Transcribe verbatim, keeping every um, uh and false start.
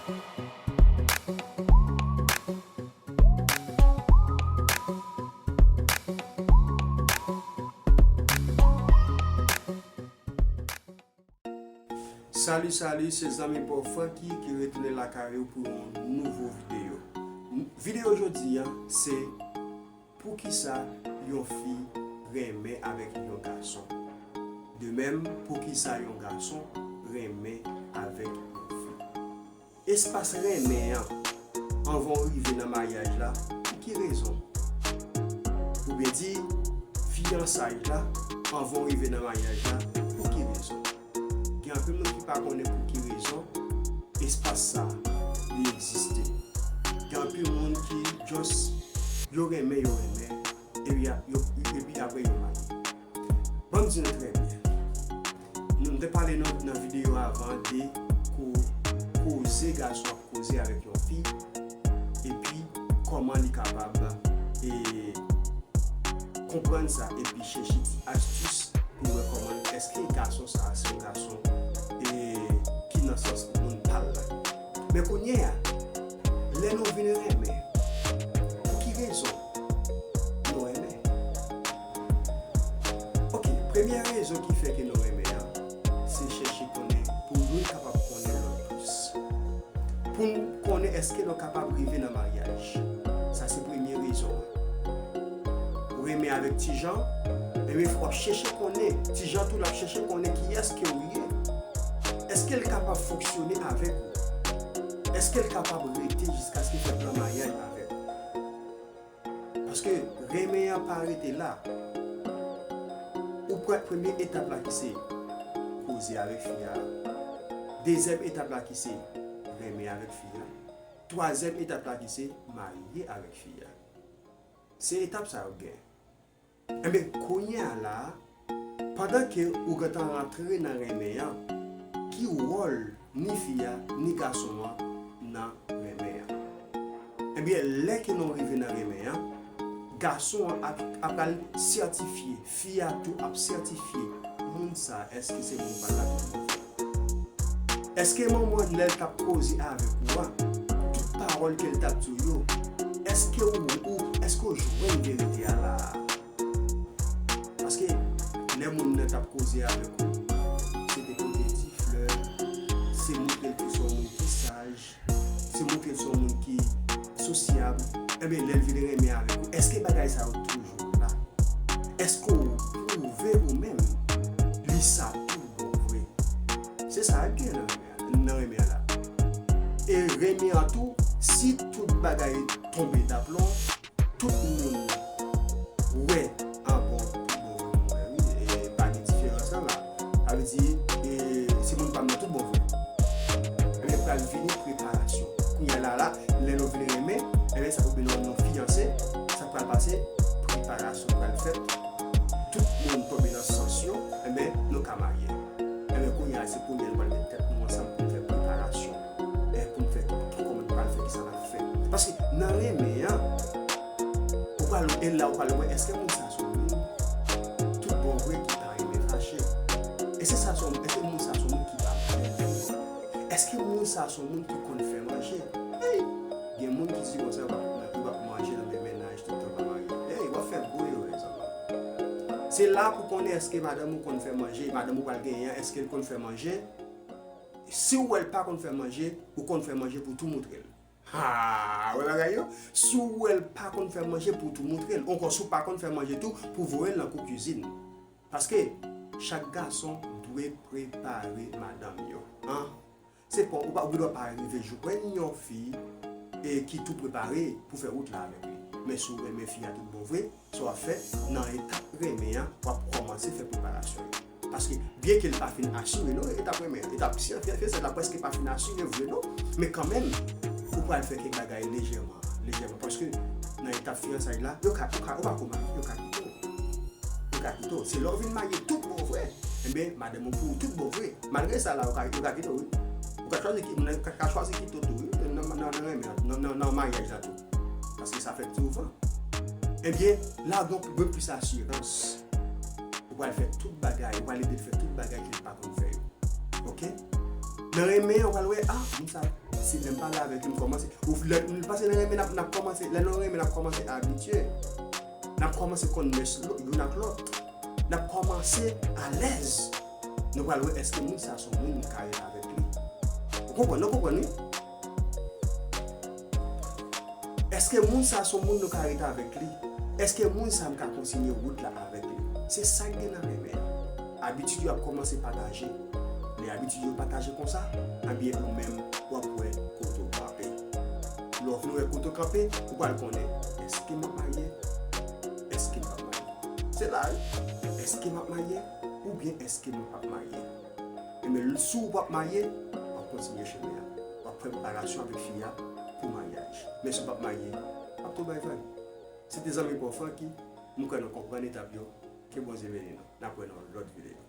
Salut, salut, se zanmi pa w Francky ki retounen lakay ou pou yon nouvo videyo. Videyo jodi a, se poukisa yon fi renmen avèk yon gason. De menm, poukisa yon gason renmen avèk yon fi. Espas renmen an, anvan w rive nan maryaj la, pou ki rezon? Oubyen di, fiyansay la, anvan w rive nan maryaj la, pou ki rezon? Gen anpil moun ki pa konnen pou ki rezon espas sa li egziste. Gen anpil moun ki just yo renmen, yo renmen, epi a- yo, epi apre yo marye. Ban m di nou trè byen. Nou, m te pale nan, nan videyo avan de ko- koze gason ap koze avèk yon fi, epi kòman li kapab e, konprann sa, epi chèche ti astis pou wè kòman èske gason sa a se yon gason e, ki nan sans moun pa l la. Men kounye a, lè nou vin renmen, pou ki rezon nou renmen? Ok, premye rezon ki fè ke nou renmen an, se chèche konnen pou nou kapab konnen lòt plis. Pou n konnen èske nou kapab rive nan maryaj. Sa se premye rezon an. Ou renmen avèk Tijan, ebyen w ap chèche konnen, Tijan tou l ap chèche konnen kiyès ke ou ye. Èske l kapab fonksyone avèk ou? Èske l kapab rete jiskaske fè plan maryaj avèk ou? Paske renmen an pa rete la. Ou pran premye etap la ki se koze avèk fi a. Dezyèm etap la ki se renmen avèk fi a. Twazyèm etap la ki se marye avèk fi a. Se etap sa yo gen. Enben, kounye a la, pandan ke ou gentan rantre nan renmen an, ki wòl ni fi a, ni gason an nan renmen an? Ebyen, lè ke nou rive nan renmen an, gason an ap, ap pral sètifye, fi a tou ap sètifye moun sa, èske se moun pa l la tou? Èske manman lè l t ap koze avèk ou a, tout pawòl ke l t ap di w yo, èske ou, ou, èske w jwenn verite a la a? Paske lè moun nan t ap koze avèk ou, se te pote ti flè, se montre l ke se yon moun ki saj, se montre l se yon moun ki sosyab, enben lè l vin renmen avèk ou, èske bagay sa yo toujou la? Èske w pwouve ou menm li sa tou bon vre? Se sa k gen nan renmen an, nan renmen an la. E renmen an tou, si tout bagay tonbe daplon, tout moun wè an bon, tout bon vre, moun wè wi, e pa gen diferans la la. Sa vle di, e, se moun pa m nan tout bon vre. Ebyen, pral vini preparasyon. Kounye a la, la, lè nou vin renmen, ebyen, sa pou vin nou, nou fiyanse, sa pral pase, preparasyon pral fèt. Tout moun tonbe nan sans yo, enben, nou ka marye. Enben, kounye a, se kounye a nou pral met tèt nou ansanm pou n fè preparasyon. E pou n fè ki, ki, kòman nou pral fè, kisa n ap fè. Paske nan renmen an, ou pral, e la ou pral wè, èske moun sa se yon moun tout bon vre ki pa renmen fache? E se sa se yon, èske moun sa se yon moun ki pa renmen? Èske moun sa se yon moun ki konn fè manje? Hey! Gen moun ki di konsa, yo p ap, yo p ap manje nan menm mennaj toutan pa marye. Hey, w ap fè gwo erè, zanmi. Se la pou konnen èske madanm ou konn fè manje, madanm ou pral genyen an, èske l konn fè manje? Si w wè l pa konn fè manje, ou konn fè manje pou tou moutre l. Ha! Wè bagay yo? Si w wè l pa konn fè manje, pou tou moutre l. Ankò, si w pa konn fè manje tou, pou voye l nan kou kizin. Paske chak gason dwe prepare madanm yo. An? Se pa, ou pa, ou gendwa pa rive jwenn yon fi, e, ki tou prepare pou fè wout la avèk li. Men si w renmen fi a tout bon vre, sa w ap fè, nan etap renmen an, w ap kòmanse fè preparasyon yo. Paske, byenke l pa fin asire, non, etap renmen an, etap fiyan-, fiyan-, fiyanse la prèske pa fin asire vre, non. Men kanmenm, ou pral fè kèk bagay lejèman, lejèman. Paske, nan etap fiyansay la, yo ka, ou ka, ou pa ko marye, yo ka kite w. Yo ka kite w. Se lè w vin marye tout bon vre, enben, madanm ou pou ou tout bon vre. Malgre sa la, yo ka, yo ka kite w, wi. Ou ka chwazi ki-, moun nan ka, ka chwazi kite w tou, wi. Nan, nan, nan renmen an, nan, nan, nan maryaj la tou. Paske sa fèt souvan. Ebyen, la donk, mwen plis asirans. Ou pral fè tout bagay, ou pral ede l fè tout bagay ke l pa konn fè yo. Oke? Nan renmen an, ou pral wè, ah, moun sa, Se lè m pale avèk li, m kòmanse. Ou lè, paske lè renmen, n ap, n ap kòmanse, lè nou renmen, n ap kòmanse abitye. N ap kòmanse konn mès lò-, youn ak lòt. N ap kòmanse alèz. Nou pral wè èske moun sa se yon moun nou ka rete avèk li. Ou konprann, nou konprann, wi? Èske moun sa se yon moun nou ka rete avèk li? Èske moun sa m ka kontinye wout la avèk li? Se sa k gen nan renmen an. Abitid yo ap kòmanse pataje. Lè abitid yo pataje konsa, ebyen ou menm, w ap wè kote w kanpe. Lè w fin wè kote w kanpe, ou pral konnen, èske m ap marye? Èske m p ap marye? Se la, wi. Èske m ap marye? Oubyen èske m p ap marye? Ebyen, si w p ap marye, w ap kontinye chemen an. W ap fè preparasyon avèk fi a pou maryaj. Men si w p ap marye, w ap tou bay vag. Se te zanmi pa w Francky, m kwè nou konprann etap yo. Ke Bondye beni nou. N ap wè nan yon lòt videyo.